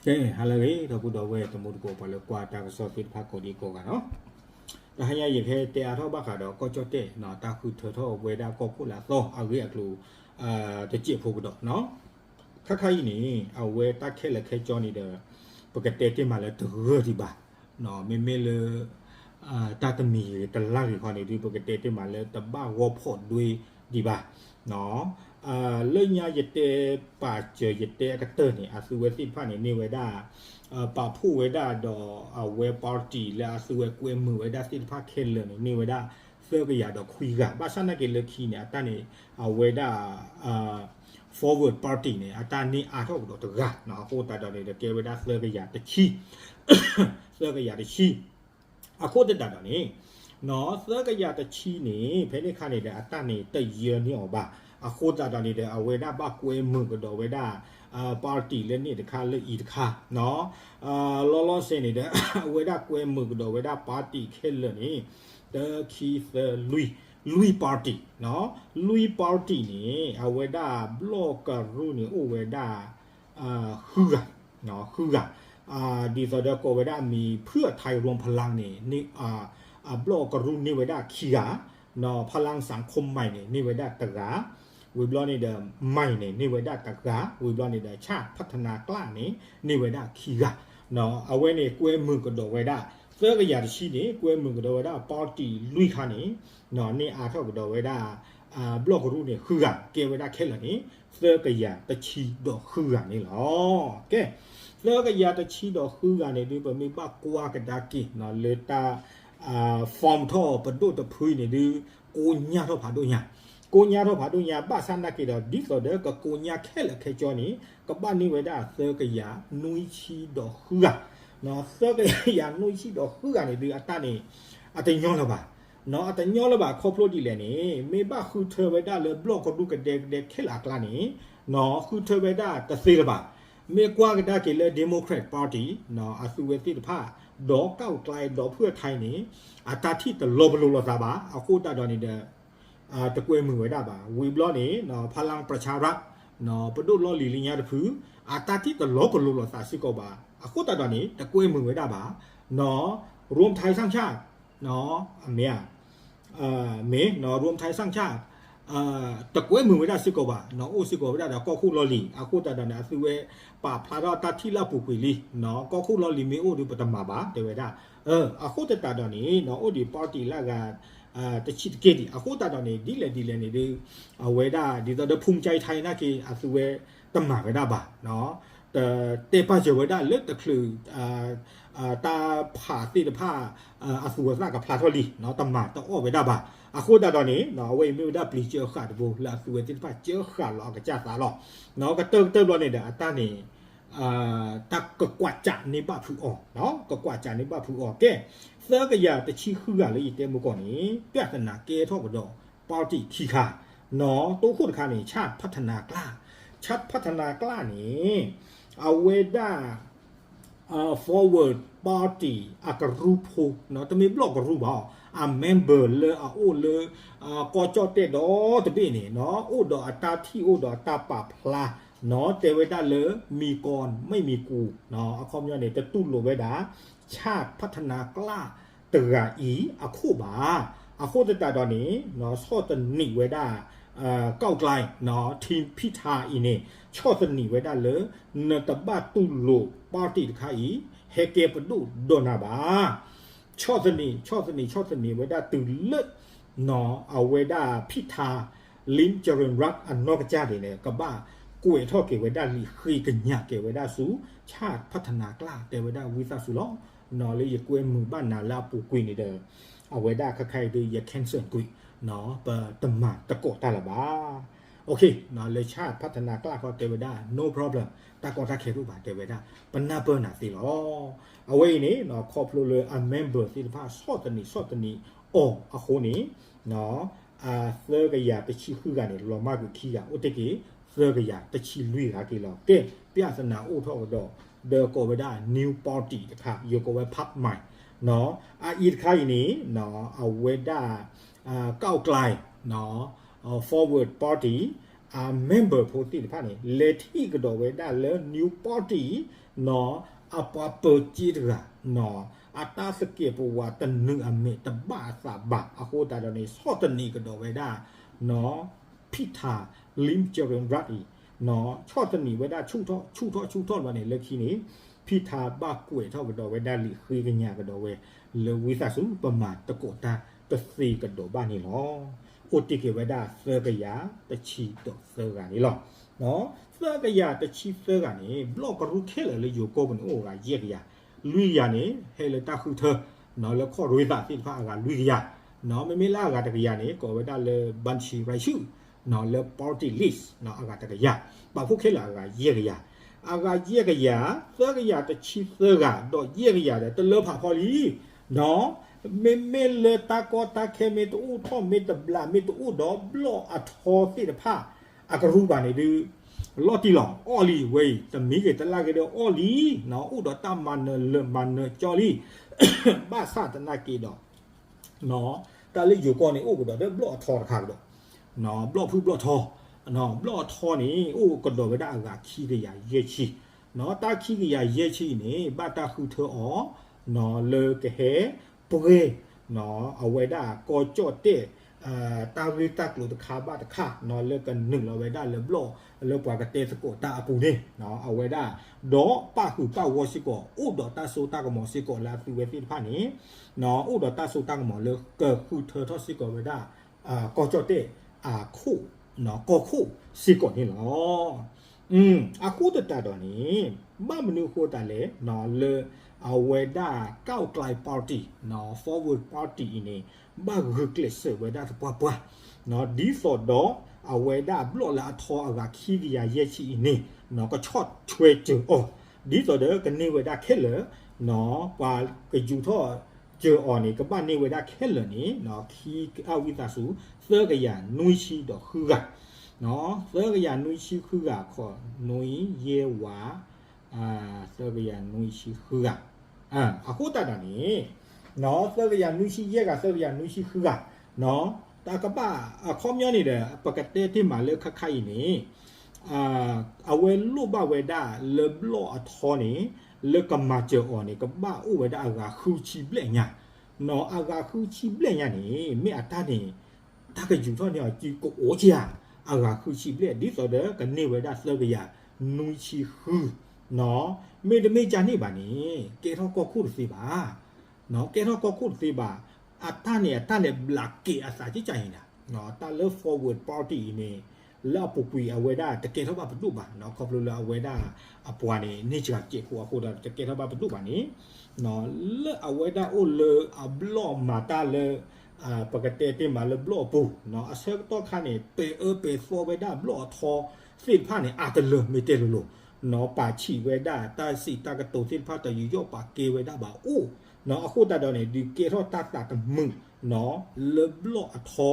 ကဲ ဟါလၢအဂ့ၤ ဒီပုၢ်ဒီဝဲၢ်တံၤသကိး ပှၤလၢကွၢ်တၢ်ကစီၣ်သ့ၣ်တဖၣ်ကိးဒံကိးဂၤနီၤ, တဟါညါယကဟဲတဲအါထီၣ်ဘၣ်ဃးဒီးကီၢ်ကၠီၣ်တဲၣ်နီၤ တၢ်ဃုထၢထီၣ်ဝဲဒၣ်ကီၢ်ခိၣ်လၢအသီအဂ့ၢ်အကျိၤ တစဲးဖိကဒီးနီၤ. ခါခါအံၤန့ၣ် အဝဲတၢ်ခဲလၢာ်ခဲဆ့န့ၣ်ဒီး ပကတဲတ့ၢ်မးလၢတဂၢၢ်ဒံးဘၣ်, မ့မ့ၢ်လၢ တၢ်တမံၤဂ့ၤတလါဂ့ၤခီန့ၣ်ဒုး ပကတဲတ့ၢ်မးလၢတဘၣ်ဂီၢ်ဖီၣ်ဒွဲဒံးဘၣ်. လၢညါယတဲပာ်စၢၤယတဲအကတၢၢ်န့ၣ် အသုဝဲသ့ၣ်တဖၣ်န့ၣ် န့ၢ်ဝဲဒၣ် ပာ်ဖှိၣ်ဝဲဒၣ်ဒီးအဝဲ party လၢအသုဝဲကွဲမုာ်ဝဲဒၣ်သ့ၣ်တဖၣ်ခဲလၢာ်န့ၣ် န့ၢ်ဝဲဒၣ်သၢကယၤဒီးခွံဂၤ, ဘၣ်ဆၣ်နာ်က့ၤလၢခံန့ၣ် အတၢ်န့ၣ် အဝဲဒၣ် Forward Party န့ၣ် အတၢ်န့ၢ်အါထီၣ်ကဒီးတဂၤ, အဃိသတးဒီးန့ၣ်ဒီးကဲဝဲဒၣ်သၢကယၤတဆံ, သၢကယၤတဆံ. အဃိသတးဒီးန့ၣ် သၢကယၤတဆံန့ၣ် ဖဲန့ၣ်အခါန့ၣ်ဒီး အတၢ်န့ၣ်တယၢန့ၢ်အီၤဘၣ်. အဃိသတးဒီးန့ၣ်ဒီး အဝဲဒၣ်ဘၣ်ကွဲမုာ်ကဒီးဝဲဒၣ် party လၢန့ၣ်တခါလၢအံၤတခါ လီၤလီၤဆဲးန့ၣ်ဒီး အဝဲဒၣ်ကွဲမုာ်ကဒီးဝဲဒၣ် party ခဲလၢာ်န့ၣ် တၢ ခံ သၢ လွံၢ်, လွံၢ် party, လွံၢ် party န့ၣ် အဝဲဒၣ်ဘျီၣ်ကရူၢ်န့ၣ် အိၣ်ဝဲဒၣ် ဃုဂၤ, ဃုဂၤ, ဒ်သိးဒီးကိးဝဲဒၣ်အမံၤ ဖုၣ်အထါရူဖလါန့ၣ် အဘျီၣ်ကရူၢ်န့ၢ်ဝဲဒၣ်ခံဂၤ, ဖလါစၣ်ခိၣ်မၢ်န့ၣ် န့ၢ်ဝဲဒၣ်တဂၤ, ဝံၤဘျီန့ၣ်ဒီး မၢ်န့ၣ် န့ၢ်ဝဲဒၣ်တဂၤ, ဝံၤဘျီန့ၣ်ဒီး ဆၣ်ဖၣ်ထနါကျၢ်န့ၣ် န့ၢ်ဝဲဒၣ်ခံဂၤ, အဝဲန့ၣ်ကွဲမုာ်ကဒီးဝဲဒၣ် သၢကယၤတဆံန့ၣ် ကွဲမုာ်ကဒီးဝဲဒၣ် party လွံၢ်ခါန့ၣ် န့ၢ်အါထီၣ်ကဒီးဝဲဒၣ် ဘျီၣ်ကရူၢ်န့ၣ် ဃုဂၤ ကဲဝဲဒၣ်ခဲလၢာ်န့ၣ် သၢကယၤတဆံဒီးဃုဂၤန့ၣ်လီၤ. ကဲ သၢကယၤတဆံဒီးဃုဂၤန့ၣ်ဒုး ပမ့ၢ်ဘၣ်ကွၢ်ကဒါက့ၤ လၢတၢ် form ထီၣ်ပဒိၣ်တဖုန့ၣ်ဒုး ကိညၢ်ထီၣ်ဖးဒိၣ်ညါ, ကိညၢ်ထီၣ်ဖးဒိၣ်ညါ ဘၣ်ဆၣ်နာ်က့ၤဒီး ဒ်သိးဒီးကကိညၢ်ခဲလၢာ်ခဲဆ့န့ၣ် ကဘၣ်န့ၢ်ဝဲဒၣ်သၢကယၤနွံဆံဒီးဃုဂၤ, သၢကယၤနွံဆံဒီးဃုဂၤန့ၣ်ဒုး အတၢ်န့ၣ် အတညီလၢၤဘၣ်, အတညီလၢၤဘၣ်ခီဖျိဒ်လဲၣ်န့ၣ် မ့ၢ်ဘၣ်ဃုထၢဝဲဒၣ်လၢဘျီၣ်ကရူၢ်ကဒဲကဒဲခဲလၢာ်အကျါန့ၣ် ဃုထၢဝဲဒၣ်တသ့လၢၤဘၣ်. မ့ၢ်ကွၢ်ကဒါက့ၤလၢ Democrat Party အသုဝဲသ့ၣ်တဖၣ် ဒီးကၣ်ကျဲဒီးဖုၣ်အထါန့ၣ် အတၢ်ထံၣ်တလီၤပလိာ်လိာ်သးဘၣ်, အဃိသတးဒီးန့ၣ်ဒီး တကွဲမုာ်ဝဲဒၣ်ဘၣ်. ဝံၤဘျီန့ၣ် ဖလါပရၣ်ဆၣ်ရၣ် ပဒိၣ်လီၢ်လံၤလၢညါတဖု အတၢ်ထံၣ်တလီၤပလိာ်လိာ်သးစ့ၢ်ကီးဘၣ်, အဃိသတးဒီးန့ၣ် တကွဲမုာ်ဝဲဒၣ်ဘၣ်. ရူမ်ထါစၣ်ဆၣ် မ့ၢ် မ့ၢ် ရူမ်ထါစၣ်ဆၣ် တကွဲမုာ်ဝဲဒၣ်စ့ၢ်ကီးဘၣ်, အိၣ်စ့ၢ်ကီးဝဲဒၣ်ဒီးကီၢ်ခိၣ်လီၢ်လံၤ, အဃိသတးဒီးန့ၣ် အသုဝဲပာ်ဖျါထီၣ်တၢ်ထံၣ်လၢအပူၤကွံာ်လံ, ကီၢ်ခိၣ်လီၢ်လံၤမ့ၢ်အိၣ်ဒီးပတမၤဘၣ် တဲဝဲဒၣ်. အဃိသတးဒီးန့ၣ် အိၣ်ဒံး party လၢအဂၤ တဆံးတက့ၢ်ဒံး, အဃိသတးဒီးန့ၣ် ဒ်လဲၣ်ဒ်လဲၣ်န့ၣ်ဒုး အဝဲဒၣ်ဒ်သိးဒီး ဖူၣ်ကၠဲထါနာ်က့ၤ အသုဝဲတမၤဝဲဒၣ်ဘၣ်, တတဲပာ်စၢၤဝဲဒၣ်လၢတချုး တၢ်ဖးသ့ၣ်တဖၣ် အသူအသၣ်ကဖျါထီၣ်လံ, တမၤတအီၣ်ဝဲဒၣ်ဘၣ်. အဃိသတးဒီးန့ၣ် အဝဲအံၤမ့ၢ်ဝဲဒၣ်ပျံၤစၢဃာ်တဘိလၢအသုဝဲသ့ၣ်တဖၣ်စၢဃာ်လီၤအကစၢ်သးလီၤ. ကတၢၢ်ကတၢၢ်ဘျီန့ၣ်ဒီး အတၢ်န့ၣ် တၢ်ကကွၢ်စးန့ၢ်ဘၣ်ဖုးအီၤ, ကကွၢ်စးန့ၢ်ဘၣ်ဖုးအီၤ. ကဲ သၢကယၤတဆံဃုဂၤလၢယတဲမုၢ်ကီၢ်န့ၣ် ပြဿနာကဲထီၣ်ကဒီး party ခံခါ, တိခိၣ်တခါန့ၣ် ဆၣ်ဖၣ်ထနါကျၢ်, ဆၣ်ဖၣ်ထနါကျၢ်န့ၣ် အဝဲဒၣ် Forward Party အကရူၢ်ဖိ, တမ့ၢ်ဘျီၣ်ကရူၢ်ဘၣ်, အ member လၢအအိၣ်လၢ ကီၢ်ကၠီၣ်တဲၣ်ဒီတဘ့ၣ်န့ၣ် အိၣ်ဒီးအတၢ်ထံၣ်အိၣ်ဒီးအတၢ်ပာ်ဖျါ, တဲဝဲဒၣ်လၢ မံၤကီၢ်မ့ၢ်မံၤကူၤ, အခီပညီန့ၣ် တတူၢ်လိာ်ဝဲဒၣ် ဆၣ်ဖၣ်ထနါကျၢ်တဂၤအံၤအခိၣ်ဘၣ်. အဃိသတးဒီးန့ၣ် ဆီၣ်သနံးဝဲဒၣ် ကၣ်ကျဲ ထံဖံထါအံၤန့ၣ် ဆီၣ်သနံးဝဲဒၣ်လၢ နတဘၣ်တူၢ်လိာ် party တခါအံၤ ဟဲကဲပဒိၣ်ဒီးနၤဘၣ်. ဆီၣ်သနံး ဆီၣ်သနံး ဆီၣ်သနံးဝဲဒၣ်တုၤလၢ အဝဲဒၣ်ဖံထါ Lim Jarin Rat အနီၢ်ကစၢ်န့ၣ် ကဘၣ်ကွဲးထီၣ်က့ၤဝဲဒၣ်လံာ်ဃ့ကညးက့ၤဝဲဒၣ်ဆူ ဆၣ်ဖၣ်ထနါကျၢ် တဲဝဲဒၣ်ဝံသးစူၤလီၤ. လၢယကွဲမုာ်ဘၣ်နၤလၢအပူၤကွံာ်န့ၣ်ဒီး အဝဲဒၣ်ခဲခါအံၤဒုး ယ cancel ကွံာ်, ပတမၤသကိးတၢ်လၢၤဘၣ်. လၢဆၣ်ဖၣ်ထနါကျၢ်ခီတဲဝဲဒၣ် no problem, တၢ်ကီတၢ်ခဲတအိၣ်ဘၣ် တဲဝဲဒၣ် ပနၢ်ပၢၢ်နၤသ့လီၤ. အဝဲအံၤန့ၣ် ခီဖျိလၢအ member သ့ၣ်တဖၣ် ဆီၣ်သနံးဆီၣ်သနံးအီၤအဃိန့ၣ် သၢကယၤတဆံဃုဂၤန့ၣ် လီၤမၢ်ကွံာ်ခံဂၤ အိၣ်တ့ၢ်က့ၤ သၢကယၤတဆံလွံၢ်ဂၤက့ၤလီၤ. ကဲ ပြဿနာအိၣ်ထီၣ်ကဒီး ဒီးကိးဝဲဒၣ် new party တခါ ယကိးဝဲ Park Mine အအံၤတခါအံၤန့ၣ် အဝဲဒၣ် ကၣ်ကျဲ Forward Party အ member ဖိသ့ၣ်တဖၣ်န့ၣ် လဲၤထံၣ်ကဒီးဝဲဒၣ်လၢ new party နီၢ် အပှၤပၢၤစ့တဂၤ နီၢ် အတၢ်သကဲးပဝးတနုာ်အမဲာ်တဘၣ်အသးဘၣ် အဃိသတးဒီးန့ၣ် ဆီၣ်သနံးကဒီးဝဲဒၣ် နီၢ် ဖံထၣ် လံၣ်ကၠရ့ၣ်ရၣ်အံၤ နီၢ် ဆီၣ်သနံးဝဲဒၣ်ဆူၣ်ထီၣ်ဆူၣ်ထီၣ်ဆူၣ်ထီၣ်လီၤန့ၣ် လၢခံန့ၣ် ဖံထၣ်ဘၣ်ကွဲးထီၣ်ကဒီးဝဲဒၣ်လံာ်ဃ့ကညးကဒီးဝဲ လၢဝံသးစူၤ ပမၤသကိးတၢ်တသ့ကဒီးဘၣ်န့ၣ်လီၤ. အိၣ်တ့ၢ်က့ၤဝဲဒၣ်သၢကယၤတဆံဒီးသၢဂၤန့ၣ်လီၤ. သၢကယၤတဆံသၢဂၤန့ၣ် ဘျီၣ်ကရူၢ်ခဲလၢာ်လၢယိၤကီၢ်ပူၤန့ၣ် အိၣ်အဂၤယဲၢ်ကယၤ, လွံၢ်ကယၤန့ၣ် ဟဲလၢတၢ်ဃုထၢ လၢခီၣ်ရ့သးသ့ၣ်တဖၣ်အဂၤလွံၢ်ကယၤ, မ့မ့ၢ်လၢအဂၤတကယၤန့ၣ် ကိးဝဲဒၣ်လၢ ဘၣ်ဆံရၤဆူၣ် လၢ party list အဂၤတကယၤ, ပာ်ဖှိၣ်ခဲလၢာ်အဂၤယဲၢ်ကယၤ, အဂၤယဲၢ်ကယၤ သၢကယၤတဆံသၢဂၤ ဒီးယဲၢ်ကယၤဒီး တလၢဖးဖီလံ မ့မ့ၢ်လၢတၢ်ကီတၢ်ခဲမ့ၢ်တအိၣ်ထီၣ်မ့ၢ်တဘျးမ့ၢ်တအိၣ်ဒီး ဘျီၣ်အထီသ့ၣ်တဖၣ် အကရူၢ်ဘၣ်န့ၣ်ဒုး လီၤတံၢ်လီၤ အီၣ်လံဝဲအံၤ တမံၤဂ့ၤတလၢ်ဂ့ၤဒီးအီၣ်လံ, အိၣ်ဒီးတၢ်မၤနၢၤလၢာ်မၤနၢၤကၠီလံ, ဘၣ်ဆၣ်သနာ်က့ဒီး တၢ်လၢယိၤကီၢ်န့ၣ် အိၣ်ကဒီးဒီးဘျီၣ်အထီတခါကဒီး, ဘျီၣ်ဖုၣ်ဘျီၣ်ထီ, ဘျီၣ်အထီန့ၣ် အိၣ်ကဒီးဝဲဒၣ်အဂၤခံကယၤယဲၢ်ဆံ, တၢ်ခံကယၤယဲၢ်ဆံအံၤန့ၣ် ဘၣ်တၢ်ဃုထၢအီၤ လၢကဟဲပှဲၤ အဝဲဒၣ်ကီၢ်ကၠီၣ်တဲၣ် တၢ်ဂ့ၢ်တၢ်ကျိၤတခါဘၣ်တခါ လၢကနုာ်လီၤဝဲဒၣ်လၢဘျီၣ် လၢပှၤကတဲသကိးတၢ်အပူၤန့ၣ် အဝဲဒၣ် ဒီးပၣ်ဃုာ်ပၣ်ဂီၢ်စ့ၢ်ကီး အိၣ်ဒီးတၢ်စိတၢ်ကမီၤစ့ၢ်ကီးလၢအသုဝဲသ့ၣ်တဖၣ်န့ၣ် အိၣ်ဒီးတၢ်စိတၢ်ကမီၤလၢကဃုထၢထီၣ်စ့ၢ်ကီးဝဲဒၣ် ကီၢ်ကၠီၣ်တဲၣ်အခိၣ် ကီၢ်ခိၣ်စ့ၢ်ကီးန့ၣ်လီၤ. အဃိသတးဒီးန့ၣ် ဘၣ်မနုၤအဃိသတးလဲၣ် လၢအဝဲဒၣ် ก้าวไกล party, Forward Party အံၤန့ၣ် ဘၣ်ဂုာ်ကျဲးစၢးဝဲဒၣ်သပှၢ်ပှၢ် ဒ်သိးဒီးအဝဲဒၣ်ဘျီၣ်လၢအထီအဂၤခံကယၤယဲၢ်ဆံအံၤန့ၣ် ကဆီၣ်ထွဲစၢၤအီၤ ဒ်သိးဒီးကန့ၢ်ဝဲဒၣ်ခဲလၢာ် ပှၤကယူၤထီၣ်စၢၤအီၤန့ၣ် ကဘၣ်န့ၢ်ဝဲဒၣ်ခဲလၢာ်န့ၣ် ခံအဝံသးစူၤ သၢကယၤနွံဆံဒီးဃုဂၤ, သၢကယၤနွံဆံဃုဂၤ ခီၣ်နွံယဲၢ်ဝး သၢကယၤနွံဆံဃုဂၤ, အဃိသတးဒီးန့ၣ် သၢကယၤနွံဆံယဲၢ်ဂၤ သၢကယၤနွံဆံဃုဂၤ တၢ်ကဘၣ်အခီပညီန့ၣ်ဒီး ပကတဲတ့ၢ်မးလၢခါခါအံၤန့ၣ် အဝဲလိၣ်ဘၣ်ဝဲဒၣ်လၢဘျီၣ်အထီန့ၣ် လၢကမၤစၢၤအီၤန့ၣ် ကဘၣ်အိၣ်ဝဲဒၣ်အဂၤဃုဆံဘျဲၣ်ညါ, အဂၤဃုဆံဘျဲၣ်ညါန့ၣ် မ့ၢ်အတၢ်န့ၣ် တၢ်ကယူၤထီၣ်န့ၢ်အီၤစုကအိၣ်ကဧါ, အဂၤဃုဆံဘျဲၣ် ဒ်သိးဒီးကန့ၢ်ဝဲဒၣ်သၢကယၤနွံဆံဃု, မ့တမ့ၢ်ကန့ၣ်ဘၣ်န့ၣ် ကဲထီၣ်ကီၢ်ခိၣ်တသ့ဘၣ် ကဲထီၣ်ကီၢ်ခိၣ်တသ့ဘၣ်, အတၢ်န့ၣ် အတၢ်လဲၤဘျးက့ၤအသးကကၢ်အံၤန့ၣ် တၢ်လၢ Forward Party အံၤန့ၣ် လၢအပူၤကွံာ်အဝဲဒၣ်တကဲထီၣ်ဘၣ်ပဒိၣ်ဘၣ်, ခီဖျိလၢအဝဲဒၣ်အပှၤန့ၣ် န့ၢ်စှၤစဲးဖိအဃိဒီး တကဲထီၣ်ဘၣ်ပဒိၣ်ဘၣ်န့ၣ် လၢအဝဲဒၣ်အိၣ်လၢအဘျီၣ်မၤတၢ်လၢ ပကတဲတ့ၢ်မးလၢဘျီၣ်အပူၤ အဆၢကတီၢ်ခါန့ၣ် ပဲာ်အၢပဲာ်သီဝဲဒၣ်ဘျီၣ်အထီသ့ၣ်တဖၣ်န့ၣ် အါတလၢမ့ၢ်တဲလိၤလိၤ ပာ်ဆံးဝဲဒၣ်တၢ်စံးတၢ်ကတိၤသ့ၣ်တဖၣ် တယူးယီၣ်ပာ်ကဲဝဲဒၣ်ဘၣ်အိၣ်, အဃိသတးဒီးန့ၣ် ဒုးကဲထီၣ်တၢ်သးတမုာ် လၢဘျီၣ်အထီ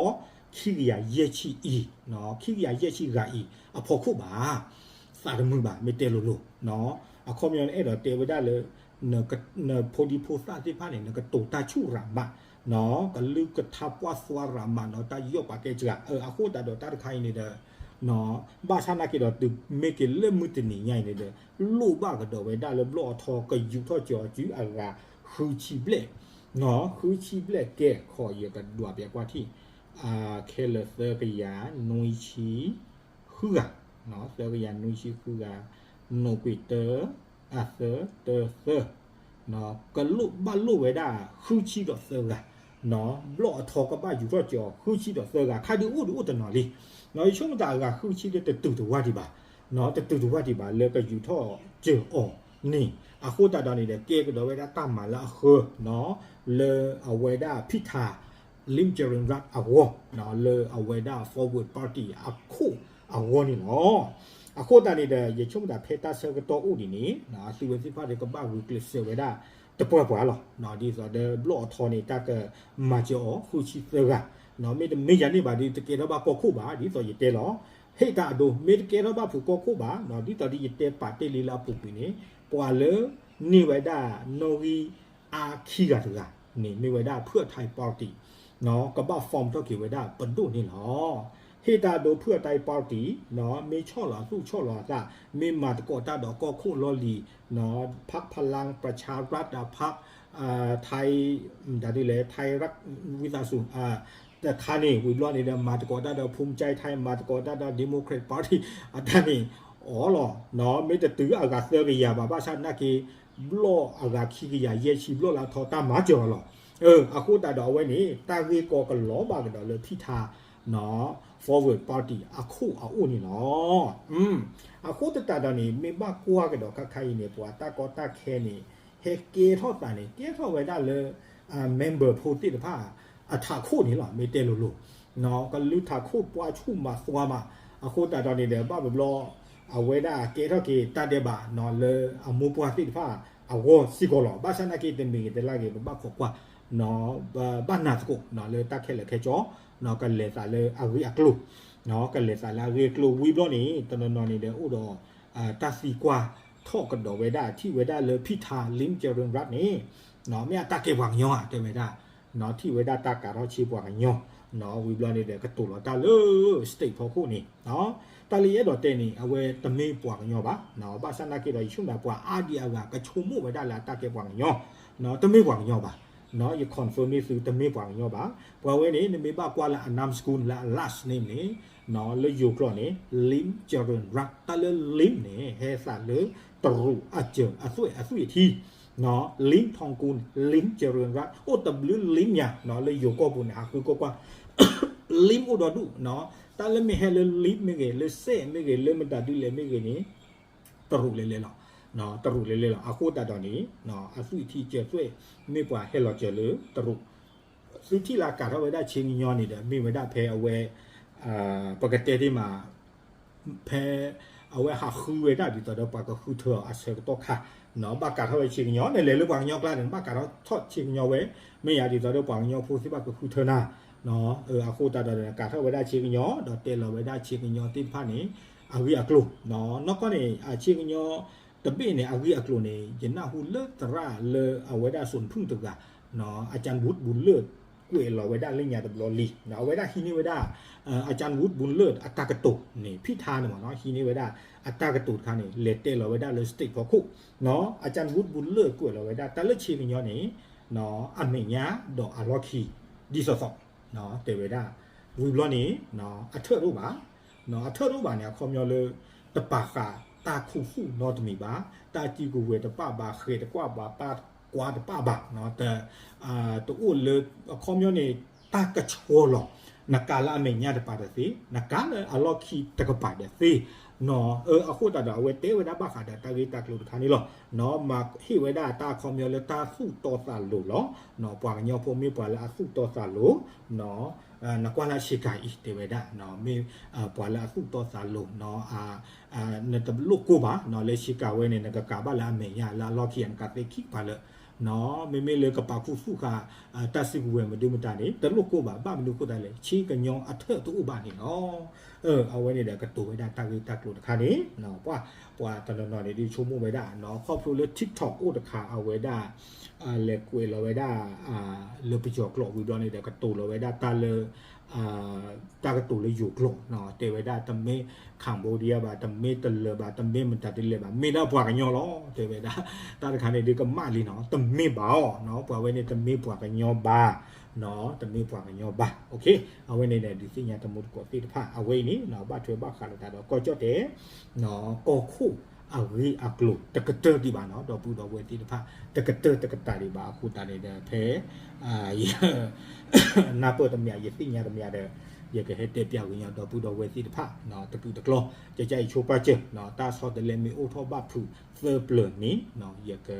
ခံကယၤယဲၢ်ဆံအံၤ, ခံကယၤယဲၢ်ဆံဂၤအံၤ အဖီခိၣ်ဘၣ် သးတမုာ်ဘၣ် မ့ၢ်တဲလိၤလိၤ, အခီပညီန့ၣ် အဲၣ်ဒိးတဲဝဲဒၣ်လၢ နဖိဒံဖိသၣ်သ့ၣ်တဖၣ်န့ၣ် နကတိၤတၢ်ဆူၣ်ရၤမး, ကလုၢ်ကထါပှၢ်သွါရၤမးနီၤ တၢ်ယူးယီၣ်ပာ်ကဲစှၤ, အဃိသတးဒီးတၢ်တခါအံၤန့ၣ်ဒီး ဘၣ်ဆၣ်နာ်က့ဒီး တုၤမ့ၢ်က့ၤလၢမုၢ်တနံၤညါအံၤန့ၣ်ဒီး လိၣ်ဘၣ်ကဒီးဝဲဒၣ်လၢဘျီၣ်အထီ ကယူးထီၣ်ကၠီၤစုအဂၤ ဃုဆံဘျဲၣ်, ဃုဆံဘျဲၣ်ကဲ ခီယကဒွးပျးကွၢ်ထံၣ် ခဲလၢာ်သၢကယၤနွံဆံ ဃုဂၤ, သၢကယၤနွံဆံဃုဂၤ, နိးကွံာ်တၢ, အသၢ, တၢသၢ, ကလိၣ်ဘၣ်လိၣ်ဝဲဒၣ် ဃုဆံဒီးသၢဂၤ, ဘျီၣ်အထီကဘၣ်ယူးထီၣ်စၢၤအီၤ ဃုဆံဒီးသၢဂၤ, ခါဒုးအိၣ်ဒုးအိၣ်တနီၤလံ, ယဆိကမိၣ်တၢ်အဂၤဃုဆံဒီးတတုၤတဝၢ်ဒံးဘၣ်, တတုၤတဝၢ်ဒံးဘၣ် လၢကယူးထီၣ်စၢၤအီၤန့ၣ်, အဃိသတးဒီးန့ၣ်ဒီး ကဲကဒီးဝဲဒၣ်တၢ်မၤလၢအဃၢ လၢအဝဲဒၣ်ဖံထၣ် Lim Jarin Rat အဂီၢ်, လၢအဝဲဒၣ် Forward Party အခိၣ်အဂီၢ်န့ၣ်လီၤ. အဃိသတးန့ၣ်ဒီး ယဆိကမိၣ်တၢ်ဖဲတၢ်ဆၢကတီၢ်အိၣ်ဒ်န့ၣ် သုဝဲသ့ၣ်တဖၣ်ဒီးကဘၣ်ဂုာ်ကျဲးစၢးဝဲဒၣ်တပှၢ်ပှၢ်လီၤ. ဒ်သိးဒီးဘျီၣ်အထီန့ၣ် တၢ်ကမၤစၢၤအီၤ ဃုဆံသၢဂၤ, မ့တမ့ၢ်ယၤန့ၣ်ဘၣ်ဒီး တကဲထီၣ်ဘၣ်ကီၢ်ခိၣ်ဘၣ် ဒ်သိးယတဲလီၤ. ဟ့ၣ်တၢ်အဒိ မ့ၢ်တကဲထီၣ်ဘၣ်ဖုးကီၢ်ခိၣ်ဘၣ် ဒ်သိးဒီးယတဲပာ်တ့ၢ်လံလၢအပူၤကွံာ်န့ၣ် ပှၤလၢန့ၢ်ဝဲဒၣ်နီၣ်ဂံၢ်အါခံဂၤတဂၤန့ၣ် မ့ၢ်ဝဲဒၣ်ဖုၣ်အထါ party ကဘၣ် form ထီၣ်က့ၤဝဲဒၣ်ပဒိၣ်န့ၣ်လီၤ. ဟ့ၣ်တၢ်ဒိဖုၣ်အတၢ် party မ့ၢ်ဆီၣ်လီၤအသူၣ်ဆီၣ်လီၤအသး မ့ၢ်မၤသကိးတၢ်ဒီးကီၢ်ခိၣ်လီၢ်လံၤ พรรคพลังประชารัฐ ဒီး พรรค ไทย မတၤဒ်လဲၣ် ไทยรัฐ ဝံသးစူၤ တခါန့ၣ် ဝံၤဘျီန့ၣ်ဒီး မၤသကိးတၢ်ဒီး ภูมิใจไทย မၤသကိးတၢ်ဒီး Democrat Party အတၢ်န့ၣ် အီၤလီၤ မ့ၢ်တတုၤအဂၤသၢကယၤဘၣ် ဘၣ်ဆၣ်နာ်က့ ဘျီၣ်အဂၤခံကယၤယဲၢ်ဆံဘျီၣ်လၢအထီတၢ်မၤစၢၤအီၤလီၤ. အဃိသတးဒီးအဝဲန့ၣ် တၢ်ဂ့ၢ်ကီကလီၤဘၣ်ကဒီးလၢဖံၣ်ထါ Forward Party အခိၣ်အအိၣ်န့ၣ်လီၤ. အဃိသတးဒီးန့ၣ် မ့ၢ်ဘၣ်ကွၢ်ကဒီးခါခါအံၤန့ၣ် ပှၤတၢ်ကီတၢ်ခဲန့ၣ် ဟဲကဲထီၣ်သးန့ၣ် ကဲထီၣ်ဝဲဒၣ်လၢ member ဖိသ့ၣ်တဖၣ် အထးခိၣ်န့ၣ်လီၤ. မ့ၢ်တဲလိၤလိၤ ကလုာ်ထးခိၣ်ပှၢ်ဆူၣ်မးသွါမး အဃိသတးဒီးန့ၣ်ဒီး ဘၣ်ဘျီဘျီ အဝဲဒၣ်ကဲထီၣ်က့ၤတၢ်ဒဲးဘးလၢအမိၢ်ပှၢ်သ့ၣ်တဖၣ်အဂီၢ်စ့ၢ်ကီးလီၤ. ဘၣ်ဆၣ်နာ်က့တမံၤဂ့ၤတလၢ်ဂ့ၤ ပဘၣ်ခိးကွၢ် ဘၣ်နၢ်သကိးလၢတၢ်ခဲလၢာ်ခဲဆ့ ကလဲၤသးလၢအဂ့ၢ်အကျိၤ ကလဲၤသးလၢအဂ့ၢ်အကျိၤဝံၤဘျီန့ၣ် တနီၤနီၤန့ၣ်ဒီးအိၣ်ဒီး တၢ်သံကွၢ်ထီၣ်ကဒီးဝဲဒၣ် ထံၣ်ဝဲဒၣ်လၢဖံၣ်ထါ Lim Jaron Wrap န့ၣ် မ့ၢ်အတၢ်ကဲပှၤကညီဧါ တဲဝဲဒၣ် ထံၣ်ဝဲဒၣ်တၢ်ကးထီၣ်ဆ့ပှၤကညီ ဝံၤဘျီန့ၣ်ဒီး ကတိၤလီၤတၢ်လၢ stage ဖီခိၣ်န့ၣ် တၢ်လၢယအဲၣ်ဒိးတဲန့ၣ် အဝဲတမ့ၢ်ပှၤကညီဘၣ် ဘၣ်ဆၣ်နာ်က့ဒီး ယဆိကမိၣ်ပှၤအါဒံအါဂၤ ကဆိကမိၣ်ဝဲဒၣ်လၢအတၢ်ကဲပှၤကညီ တမ့ၢ်ပှၤကညီဘၣ် ယ confirm န့ၢ်သုတမ့ၢ်ပှၤကညီဘၣ်. ပှၤဝဲန့ၣ် နမ့ၢ်ဘၣ်ကွၢ်လၢအ name school လၢအ last name န့ၣ် လၢယိၤကျိာ်န့ၣ် Lim Jaron Wrap တၢ်လၢ Lim န့ၣ် ဟဲသးလၢတရူးအစၢၤအသွဲၣ်အသွံၣ်အထံ Lim Thongkun Lim Jaron Wrap အိၣ်တဘျုး Lim ညါ လၢယိၤကီၢ်ပူၤန့ၣ် ဟးဃုကွၢ်ကွၢ် Lim အိၣ်ဒီဒူၣ် တၢ်လၢမ့ၢ်ဟဲလၢ Lim မ့ၢ်ဂ့ၤ လၢစဲၣ်မ့ၢ်ဂ့ၤ လၢမတၤဒ်လဲၣ်မ့ၢ်ဂ့ၤန့ၣ် တရူးလဲၤလဲၤလီၤ တရူးလဲၤလဲၤလီၤ. အဃိသတးဒီးန့ၣ် အသွံၣ်ထံစၢၤသွဲၣ် မ့ၢ်ပှၤဟဲလီၤစၢၤလၢတရူး သုထံၣ်လၢကးထီၣ်ဝဲဒၣ်ဆ့ကညီန့ၣ်ဒီး မ့ၢ်ဝဲဒၣ်ဖဲအဝဲ ပကတဲသ့မး ဖဲအဝဲဟးဃုဝဲဒၣ်ဒ်သိးဒီးပှၤကဃုထၢအီၤအဆၢကတီၢ်ခါ ဘၣ်ကးထီၣ်ဝဲဆ့ကညီ နလဲၤလၢပှၤကညီကျါန့ၣ် ဘၣ်ကးထီၣ်ထီၣ်ဆ့ကညီဝဲ မ့ၢ်ယၤဒ်သိးဒီးပှၤကညီဖိသ့ၣ်တဖၣ်ကဃုထၢနၤ အဃိသတးဒီး ကးထီၣ်ဝဲဒၣ်ဆ့ကညီ ဒီးတဲလီၤဝဲဒၣ်ဆ့ကညီသ့ၣ်တဖၣ်န့ၣ် အဂ့ၢ်အကျိၤ နီၢ်ကီၢ်န့ၣ် အဆ့ကညီ တဘ့ၣ်န့ၣ် အဂ့ၢ်အကျိၤန့ၣ် ယနၢ်ဟူလၢသရၣ်လၢအဝဲဒၣ်စိာ်ဖုၣ်တဂၤ အကၠၣ်ဝူၣ်ဘူလၢၢ် ကွဲးလီၤဝဲဒၣ်လၢညါတဘျီလံ အဝဲဒၣ်ဟံးန့ၢ်ဝဲဒၣ် အကၠၣ်ဝူၣ်ဘူလၢၢ်အတၢ်ကတိၤန့ၣ် ဖံၣ်ထါန့ၣ်မ့ၢ်နီၤ ဟံးန့ၢ်ဝဲဒၣ်အတၢ်ကတိၤတခါန့ၣ် လဲၤတဲလီၤဝဲဒၣ်လၢ stage ဖီခိၣ် အကၠၣ်ဝူၣ်ဘူလၢၢ်ကွဲးလီၤဝဲဒၣ် တၢ်လၢဆ့ကညီန့ၣ် အမဲာ်ညါဒီးအလီၢ်ခံ ဒ်သိးသိး တဲဝဲဒၣ် ဝံၤဘျီန့ၣ် အထၢၣ်တအိၣ်ဘၣ် အထၢၣ်တအိၣ်ဘၣ်န့ၣ် အခီပညီလၢ တပာ်ဃာ်တၢ်ခူသူၣ်နီတမံၤဘၣ် တၢ်စုကဝဲၤတပာ်ဘၣ် ဃဲၤတကွၢ်ဘၣ် ပာ်ကွၢ်တပာ်ဘၣ် တအိၣ်လၢ အခီပညီန့ၣ် တၢ်ကဆှီလီၤ နကးလၢအမဲာ်ညါတပာ်ဒီးသ့ နကးလၢအလီၢ်ခံတကပၤဒီးသ့ အဃိသတးဒီး အဝဲတဲဝဲဒၣ်ဘၣ်ဃးဒီးတၢ်ဂ့ၢ်တၢ်ကျိၤတခါန့ၣ်လီၤ မၤဟ့ၣ်ဝဲဒၣ်တၢ်အခီပညီလၢတၢ်သူၣ်တီသးလိၤလီၤ ပှၤကညီဖိမ့ၢ်ပှၤလၢအသူၣ်တီသးလိၤ နကွၢ်လၢဆ့ကၤအံၤတဲဝဲဒၣ် မ့ၢ်ပှၤလၢအသူၣ်တီသးလိၤ နတလိၣ်ကိၢ်ဘၣ် လၢဆ့ကၤဝဲန့ၣ် နကကးဘၣ်လၢအမဲာ်ညါလၢအလီၢ်ခံ နကးသ့ခံကပၤလၢာ် မ့မ့ၢ်လၢကပာ်ခူသူၣ်ဃာ် တၢ်စုကဝဲၤမဒုမတၤန့ၣ် တလိၣ်ကိၢ်ဘၣ် ဘၣ်မနုၤအဃိသတးလဲၣ် ဆ့ကညီအထၢၣ်တအိၣ်ဘၣ်န့ၣ်လီၤ အဝဲန့ၣ်ဒီးကတိၤဝဲဒၣ်တၢ်ဂ့ၢ်တၢ်ကျိၤတခါန့ၣ် ပှၤ ပှၤတနီၤနီၤန့ၣ်ဒ်ဆိကမိၣ်ဝဲဒၣ် ခီဖျိလၢ TikTok အိၣ်တခါ အဝဲဒၣ် လဲၤကွဲးလီၤဝဲဒၣ် လၢပယီၤကျိာ်ဝံၤဘျီန့ၣ်ဒီး ကတိၤလီၤဝဲဒၣ်တၢ်လၢ တၢ်ကတိၤလၢယိၤကျိာ် တဲဝဲဒၣ် တမ့ၢ် Cambodia ဘၣ် တမ့ၢ်တလၢၤဘၣ် တမ့ၢ်မတၤဒ်လဲၣ်ဘၣ် မ့ၢ်ဒၣ်ပှၤကညီလီၤ တဲဝဲဒၣ် တၢ်တခါန့ၣ်ဒ်ကမၣ်လံနီၤ တမ့ၢ်ဘၣ်အီၤ ပှၤဝဲန့ၣ်တမ့ၢ်ပှၤကညီဘၣ် တမ့ၢ်ပှၤကညီဘၣ် အဝဲန့ၣ်ဒီး ဒုးသ့ၣ်ညါတမူတကိးသ့ၣ်တဖၣ် အဝဲအံၤန့ၣ် ဘၣ်ထွဲဘၣ်ဃးလိာ်သးဒီးကီၢ်ကၠီၣ်တဲာ် ကီၢ်ခိၣ်အဂ့ၢ်အကျိၤ တကတၢၢ်ဒံးဘၣ်နီၤ ဒီပုၢ်ဒီဝဲၢ်သ့ၣ်တဖၣ် တကတၢၢ်တကတၢၢ်ဒံးဘၣ်အဃိသတးန့ၣ်ဒီး ဖဲ နၢ်ပၢၢ်တမံၤ ယသ့ၣ်ညါတမံၤဒီး ယကဟဲတဲပၠးဂ့ၤညီ ဒီပုၢ်ဒီဝဲၢ်သ့ၣ်တဖၣ် တကုာ်တကျီ ကကဲအံၤဆိပာ်စၢၤ တၢ်ဆီတလဲမ့ၢ်အိၣ်ထီၣ်ဘၣ်ဖုးသၢပျၢၤန့ၣ် ယက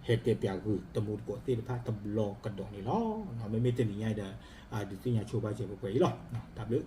ဟဲတဲပၠးဂ့ၤတမူတကိးသ့ၣ်တဖၣ်တဘျီကဒီးန့ၣ်လီၤ. မ့မ့ၢ်တနံၤညါဒီး ဒုးသ့ၣ်ညါဆိပာ်စၢၤပှဲၤပှဲၤအံၤလီၤ. တၢ်ဘျုး